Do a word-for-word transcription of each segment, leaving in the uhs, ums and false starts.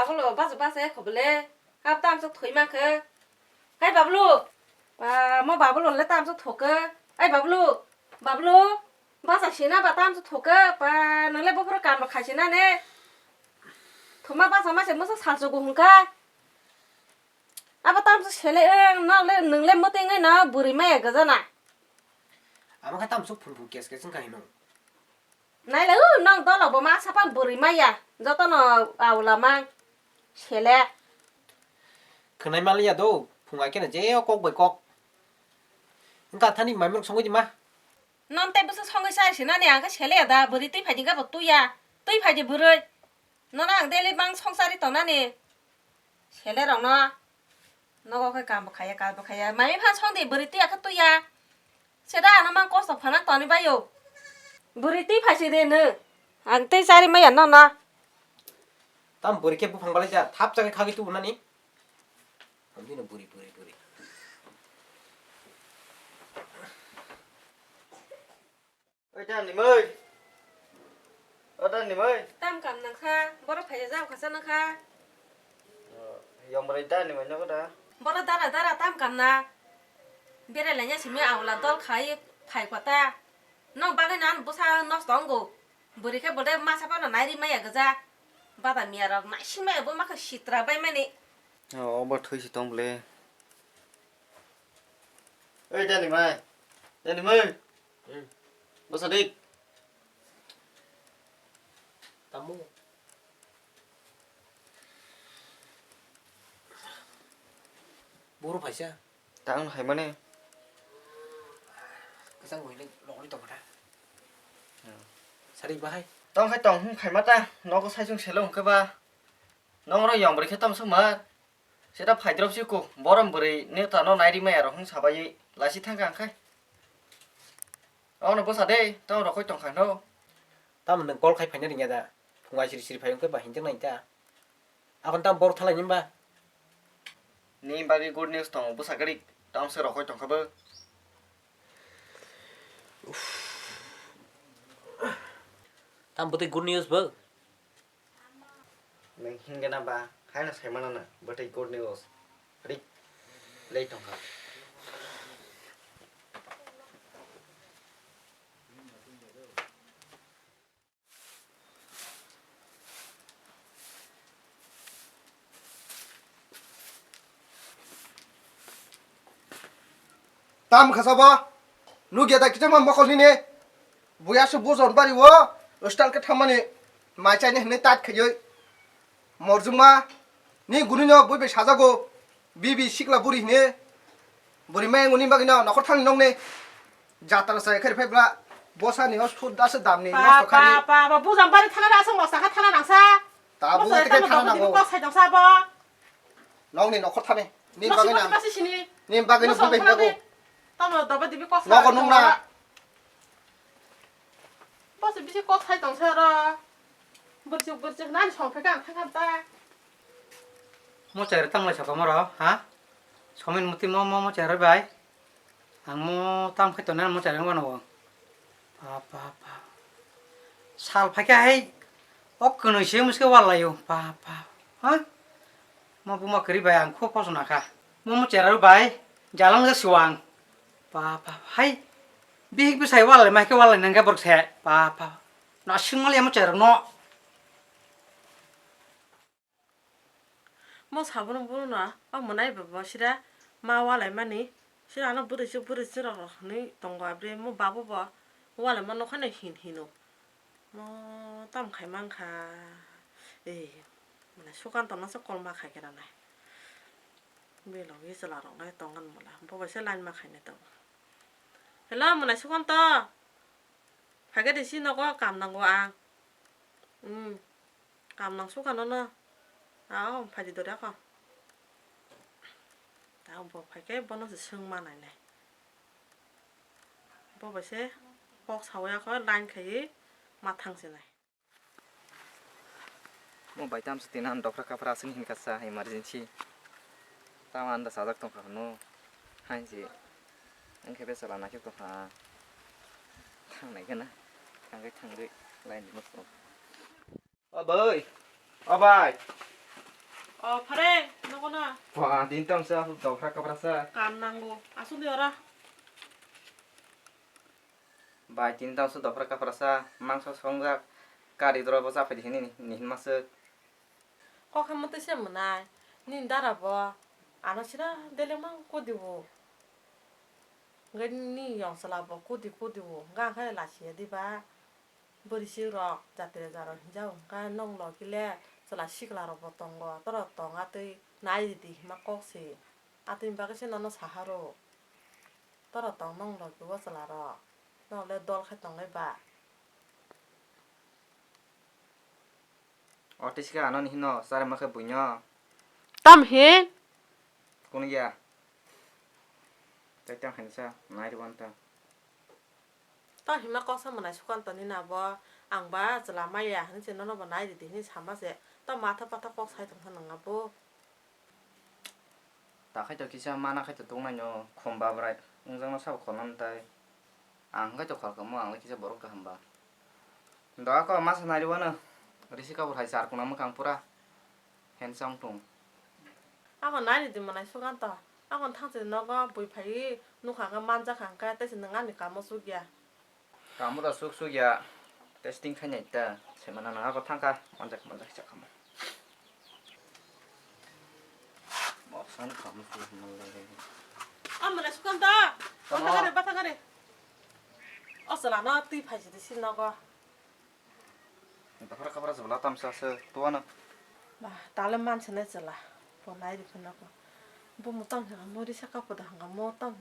Bolo basa basa ya khobole. Hap tam sok thoi ma khe. Hai Bablu. Ba mo Bablu le tam sok thok khe. Hai Bablu. Bablu. Basa sina ba tam sok thok khe. Ba nang le bophoro kam rok khai sina ne. Thoma basa ma se mo sok sal sok hung kha. Abo tam sok sele eng no le nang le mo tengai na buri ma ya gaja na. Abo khe tam sok phun phun kes kes wng kha hino. Nailai o, nang dolo bo ma sapa bwrwi maya, jotono aula mang sele. Khwnai maliya do, phungai khe je o kok bai kok. Wngkha thani mai mrok songwi di ma. Non tei bwswk songwi sai sinani ang khe sele ya da, bwrwi twi phai di ga bo twi ya, twi phai di bwrwi. Nono ang daily mang songsari tongnani. Sele rokno nogo khe kam bo khaiya, kal bo khaiya. Mami phan song di, bwrwi twi ya khe twi ya. Seda ano mang kosto phana toni bayo. Bwrwi twi phaisi de nw. Ang tei chari maya no na. Tam bwrwi khe buphang balai ja, thap chakhe khagwi tubu nani. Ang bini bwrwi, bwrwi, bwrwi. Oi, da ni mui. O, da ni mui. Tam kam nang kha, borok phai jao kha sana kha. O, yom bwrwi da ni mui nogo da. Borok dara dara tam kam na. Berai laina simi aula dol khai phai kota. Nong bagwi nan bwsa nosto wngo. Bwrwi khe bode masa phano nairi maya gaja. Bada miya rok naising maya bo makha sitra bai mani. O, obo thwi si tong bwle. Oi, da ni mai. Da ni mai. Hmm. Bwsa dik. Tamo. Boro phaisa. Tang hai mane. Kwchang buini logri tongkha da. Hmm. Sari bahai. Tong khai tong hum khai mata. Nogo sai chung selo hwnkhe ba. Nong ro yong bwrwi khe tamo suma. Seta phaidrop si ku, borom bwrwi neta no nairi maya rok hung sabai lasi thang kha khai. Ono bwsa de, tamo rokoi tong kha no. Tamo nwng call khai phaina ringya da? Phung ai siri siri phai wngkhe ba hinjak nai ta. Akon tamo borok thalai ni ba? Ni bagwi good news tongo bwsa gari, tamo se rokoi tong kha bo. Tamo bwtwi good news bo? Nwng hingena ba haino saimana na bwtwi good news rik lei tongkha. Tam khasa bo? Nugya da kichama mokol hini. Buya su bujon bari wo. Hostel ke thamani. Mai chaini hini tat khayoi. Morjuma. Ni guni no bui bai sajago. Bibi sikla buri hini. Buri mai nguni bagino nokhor thani nong ni. Jatra sai khari phai bla. Bosa ni hos food dasa dam ni. Pa, nosto khari. Pa, pa, pa, bujam bari thana rasa mosa kha thana nangsa. Ta Bosa buga tamo tike thana dobo nango. Dibi kok sai dongsa bo. Nokni nokhor thani. Ni bagwi na. Nokni bagwi sini. Ni bagwi ni Bosa bubai thana hinago. Tamo dobo dibi kok sai. Nokho nung na. Bosa bisi kok sai tong sa ro. Burchuk burchuk nani song pheka ang thang ta. Mo chai tang lai saka moro, ha? Somin muti mo, mo, mo chai bai. Ang mo tam khai tonne mo chai wano. Pa, pa, pa. Sal phaikha hai, o kwnwi se muske wal laio. Pa, pa. Ha? Mo buma kwrwi bai ang khub kosom nakha. Mo mo cheraru bai, jalang ja siwang. Pa, pa. Hai. Bihik bisai wal lai, mai khe wal lai nangkhe borok se. Pa, pa. Na singmal ya mo cherok no. Mo sabono bono na, o mwnai ba bo sira ma walaimani, sira ano bwrwi se bwrwi se rok hinwi tongo, abri mo babu bo walaima nokha no hin hino. Mo tam khai mankha, e, mwnai Sukanto no se call ma khai khe ranai. Belok ye chwla rok nai tongkha mola, bo bai se line ma khainai tongo. Hello, mwnai Sukanto. Phaikhe de si nogo kam nango ang. Hmm. Kam nang sukha nono. Ao, phaidi dori ako. Tao bo phaikhe bono se swng ma nainai. Bo bai se kok sawi ako line khaiwi ma thang se nai. Mo bai tam se tina dokra kapra aswk hinkha sa emergency. Tamo anda sajak tongkha hwnwi. Hain se. Ang khe besa lana khe tongkha. Thangnai gana. Thangwi thangwi line ni mosok. O boi. O bai. O phare, nogo na. Ba, din tong sa, dopra kapra sa. Kam nango. Asuk di ora. Bai, tin tang su dopra kapra sa, mangso songjak, kari doro bo chaphai di hini, ni hinma swk. Kok hamma twi se mwnai, nini dara bo, ano sira delengma kodi o. Hwnkhe nini yong chwla bo kodi kodi o, hwnkhe ang khe lachia diba, bwrwi sik rok jatire jaro hinjao, hwnkhe nong logile chwla sikla rok bo tongo, toro tong atwi nai di hinma kok se, atwini bagwi se nono saharo. Toro tong nong logio chwla rok. Nong le dol khai tong lai ba. O tisi khe ano ni hino, chare ma khe buino. Tam hin? Kunu ya. Tai tang hin sa, nai rw ta. Tang hima kok sa mwnai sukan to ni na bo. Ang ba chwla maya hin se nono bo nai di di hin sama se. To matha patha kok sai tong sa nang abo. Ta khai to kisa mana khai to tongnai no khum babrai wngjakno sabo khornam tai. Ang khai to khorkamo ang le kisa borok kaham ba. Doga ko masa nai rwano risi kabur hai char kuna mwkhang pura handsome tung. Ako nai di mwnai sugan to. Ako thang se nogo bui phai nukha ka manja khang ka tei se nang ani kamo sugya. Kamu da suk suk ya testing khai nai ta se mana na ako thangka manjak manjak sa kamo. Boksan kamu tu malai. Amre sukan da. Tamo. Batha gare, batha gare. O sala no twi phai si di si nogo. Dafara kapra jabla tamsa se tuana. Ba, tale manse ne chela. Bo nai di phano ko. Bo mo tong hanga mo risa kapo da hanga mo tong.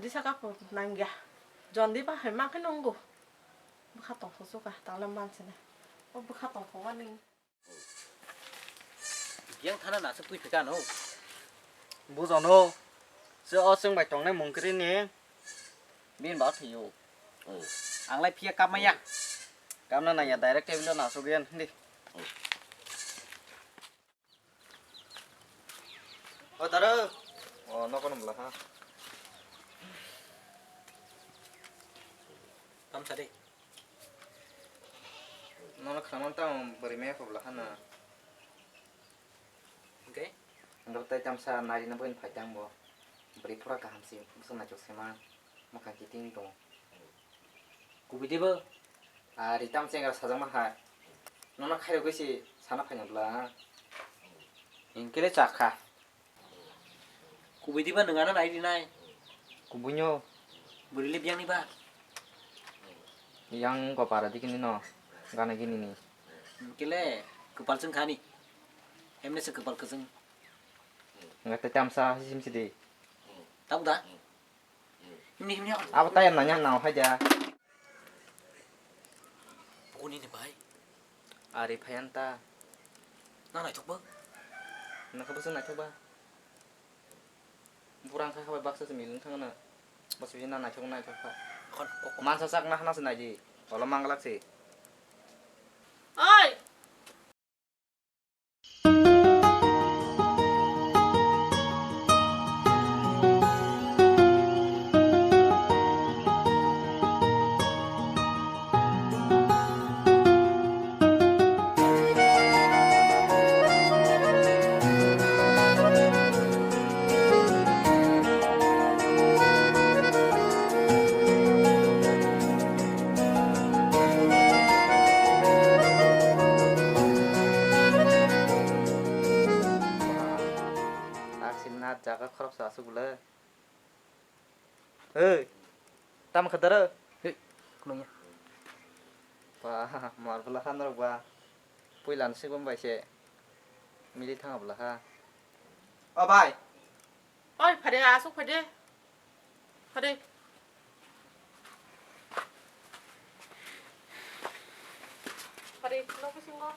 Risa kapo nangya. Jondi ba hai ma khe nongo. Bwkha tong kho suka tale manse ne. O bwkha tong kho wani. Yang thana na se twi phika no. Bujono. Se o chwng bai tongnai mungkri ni. Bini ba thwiyo. Oh. Ang lai phiya kap maya. Kamna nangya direct table o nasugwi yan hindi. Oh. O daro. O nokon bla ha. Tam sari. Nono khlaman tamo bwrwi maya phobla hana. Hwnkhe? Hwnkhe tei tamsa nairina boino phai tang bo. Bwrwi phura kaham se, bwswk naithok se ma, mwkhang kiting tongo. Kubui de bo? Ari tam chengra sajakma hai. Nono khairogwi se sana phaina bwla. Hwnkhe le chakha. Kubui diba nwng ano nai rinai? Kubuino. Bwrwi le biyang ni ba? Yang go para dikini no, gana gini ni. Kele kwpal chwng khani. Hemne se kwpal kwchwng. Nga te tamsa hisim sidi. Tabuk da? Himni himni. Abo tayam nanya nao haja. Bukuni ni bai. Ari phayan ta. Na naithok ba? Na kha bwswk naithok ba? Burang kha kha bai baksa se miling thang na. Bas bisi na naithok naithok kha. Khon kok kok. Mansa sak na hana se naidi. Olo manglak se. Oi. Taksin na jaga khoroksa aswk bwle. Oi, tamo kha daro? Hei, khulumya. Ba, mar bwla kha norok ba. Puila ni sigum bai se mili thanga bwla kha. O bai. Oi, phade, aswk phade. Phade. Phade, nok bisingo.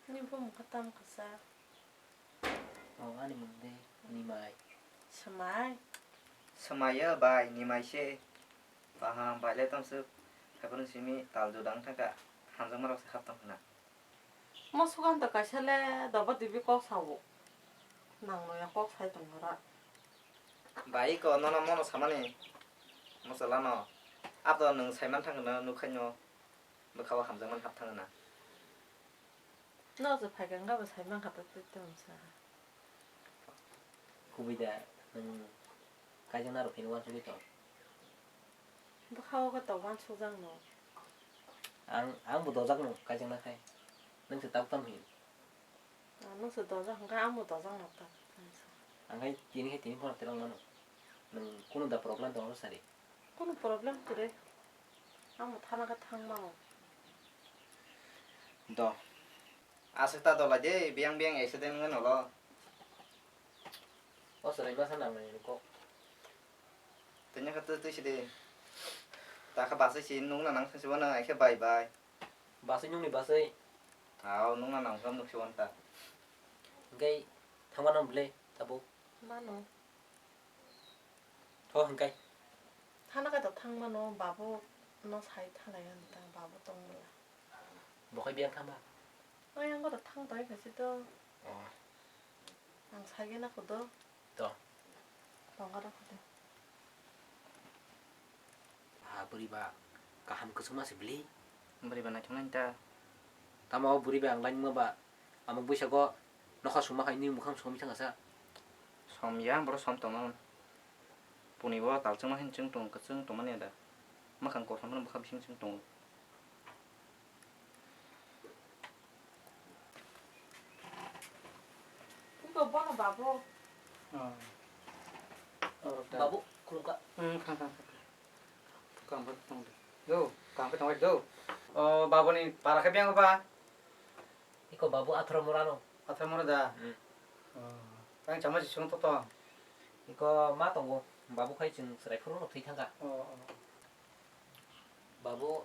Nini bumung khe tamo kwchak? O, ani mung de Nimai. Swmai? Swmai ya bai, Nimai se. Kaham bai le tong swk. Haiphano simi tal jodang thangkha, hamjakma rok se hap tong khna. Mo sugan da kaisa le dobo dibi kok sao. Nang no ya kok sai tong ora. Bai ko nono mono samani. Mo chala no. Abo nwng saiman thang no nukhaino. Bwkha o hamjakmani hap thang na. Nok se phaikha wngkha bo sai mankha ta tei tong sa. Kubui da, nwng kaijakna rok phino uansugui tong. Bwkha o khe tong uansukjak no. Ang, ang bo dojak no kaijakna khai. Nwng se tabuk tamo hin. Ah, nwng se dojak hwnkha ang bo dojak no ta. Ang khai tini khai tini phano telong mano. Nwng kunu da problem tong sari. Kunu problem kwrwi. Ang bo thana khe thang mano. Do. Aswk ta dolaide, biyang biyang accident wngwi nolo. O chwrai masa nangnai ni kok. Tanya kha twi twi sidi. Ta kha basai si nung na nang si wano ai khe bai bai. Basai nung ni basai. Tao nung na nang kha nuk si wan ta. Hingkai thangma nang bwle tabuk. Mano. Tho hingkai. Thana kha to thang mano babu no sai thalai an ta babu tong bwla. Bo khai biyang thangma? Ayang ko to thang bai kha si to. Oh. Ang sai gena ko do. To. Tong ga da ko do. Ha, bwrwi ba kaham kwchwma se bwli. Bwrwi ba naithok nai ta. Tamo o bwrwi ba ang lainma ba, amo bwskango nokha suma khai nini mukhang somi thangsa. Somya, borok som tongma. Puni bo talchwngma hin chwng tong, kwchwng tongmani ada. Mwkhang kosom no bwkha bising chwng tongo. Iko bono babu. Oh. Orok da. Babu, khulumkha. Hmm, khang, khang, khang. Kang bai tong de. Do, kang bai tong de. Oh, babu ni para khe biyang ba? Iko babu atharo mora no. Atharo mora da? Hmm. Oh. Kang chama si sung to to. Iko ma tongo. Babu khai chwng chwrai phuru no thwi thangkha. Oh, oh. Babu,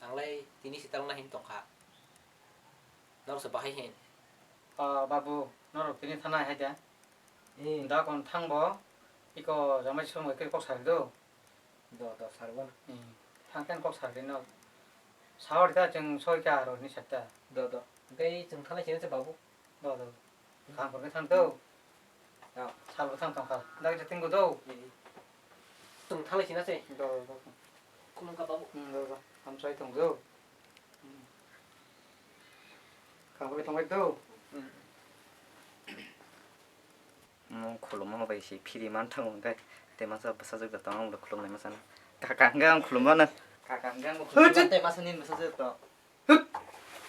ang lai tini sital na hin tongkha. Norok se bahai hin. Ah, babu, norok tini thana hai da? Eh. Da kon thang bo, iko jamai song bai kok sari do. Do, do, sari bo na. Hmm. Thang ken kok sari no. Sahor ta chwng soi ka aro ni sakta. Do, do. Hingke chwng thanai sini se babu. Do, do. Kaham khe thang to. Ya. Sal bo thang tong kha. Dak je tinggo do. Chwng thanai sini se. Do, do. Khulumkha babu. Hmm, do, do. Hamsai tong do. Hmm. Kaham khe tong do. Hmm. Mo khulumma bai se phiri man thango hwnkhe tei masa bwsajwk da tong ang khulumnai masa no. Kaka hwnkhe ang khulumma no. Kaka hwnkhe ang khulumma tei masa nini bwsajwk tong. Hwk!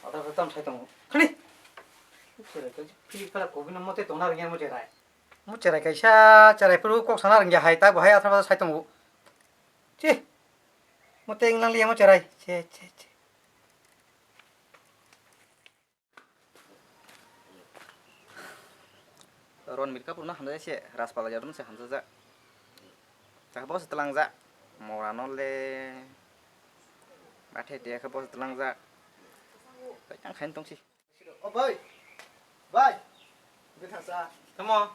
Ata khe tam sai tongo. Khani. Cherai khe phiri phala kobi no mote tongna rwngya mo cherai. Mo cherai kaisa cherai phuru kok sana rwngya hai ta bo hai ata sai tongo. Chi. Mote wng nang liya mo cherai. Che che che. Ronbir Kapoor no hamjak se Rajpal Yadav no se hamjak jak. Chakha bo se twlang jak. Mora no le. Bathai te khe bo se twlang jak. Tai tang khain tong si. O bai. Bai. Bwthasa. Tamo.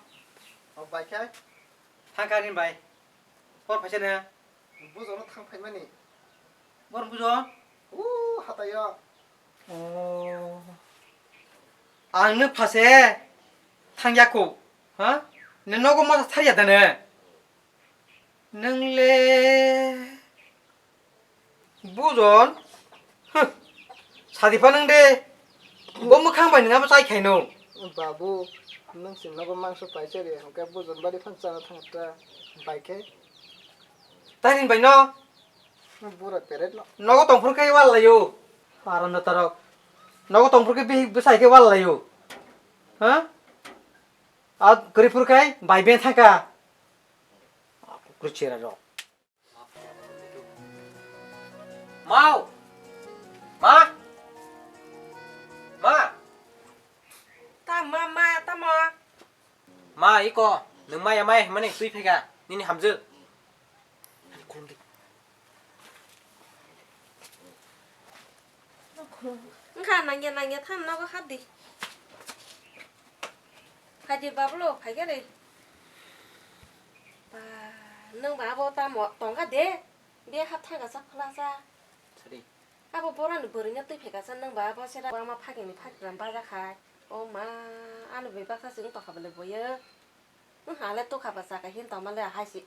O bai khai. Thangkha ni bai. Por phaisa ne. Bujo no thang phaimani. Bor bujo. U hatayo. Oh. Ang no phase thangya ko. Ha? Ne nogo ma thariya da ne. Nwng le bujon. Huh. Sadi pha nwng de. Bo mwkhang bai nwng abo chai khaino. Babu, nwng si nogo mangso paisa ri, hwnkhe bujon bari phan chana thang ta. Bai khe. Tani bai no. Bura peret no. Nogo tongphuru khe wal layo. Aram da tarok. Nogo tongphuru khe bi bwsai khe wal layo. Ha? A kwrwi phuru khe bai ben thangka. Kwrwi chera rok. Mau! Ma! Ma! Ta ma, ma, ta ma. Ma, iko, nwng maya maya hwnmani twi phaikha, nini hamjwk. Wngkha nangya nangya than nogo hapdi. Phaidi bablo phaikhe re. Ba, nwng ba abo tamo tongkha de. Be hap thangkha sak phlasa. Sadi. Abo borani bwrwino twi phaikha sa nwng ba abo sera ama phakini phakram bajakha. O ma, ano bebaksa se wng tongkha bole boyo. Wng hale tukha ba chaka hin tongma le hai se.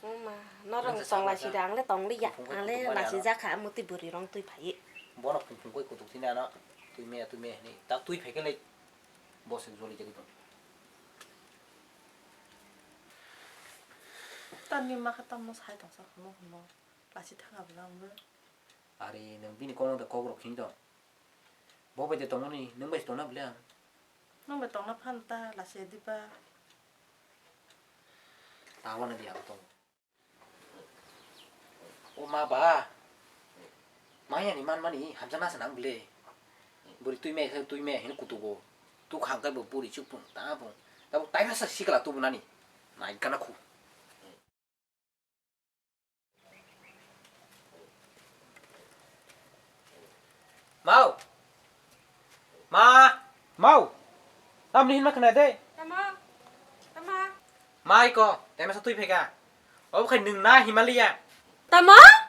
O ma, norok tongla si da ang le tong liya. Ang le lasi jakha muti bwrwi rong twi phai. Bono phung phung koi kutuk sini ano. Twi me, twi me, ni ta twi phai khe lai. Bo se joli jagwi tong. Tamni ma kha tamno sai tong sa hwnmo hwnmo. Lasi thanga bwla wngwi. Ari nwng bini kokno da kok rok khini tong. Bo bai de tongmani, nwng bai se tongna bwle ang. Nwng bai tongna phan ta lasi diba. Ta wano di ang tong. O ma ba. Maya ni man mani hamjana sa nang bwle. Buri twi me, twi me, hin kutugo. Tu khang kai bo buri chuk pung, ta pung. Ta bo tai masa sikla tu bunani. Nai kana khu. Mau. Ma. Mau. Tamni hinma khna de. Tamo. Tamo. Mai ko, teme sa twi phega. Obo khai nwng na Himalaya. Tamo.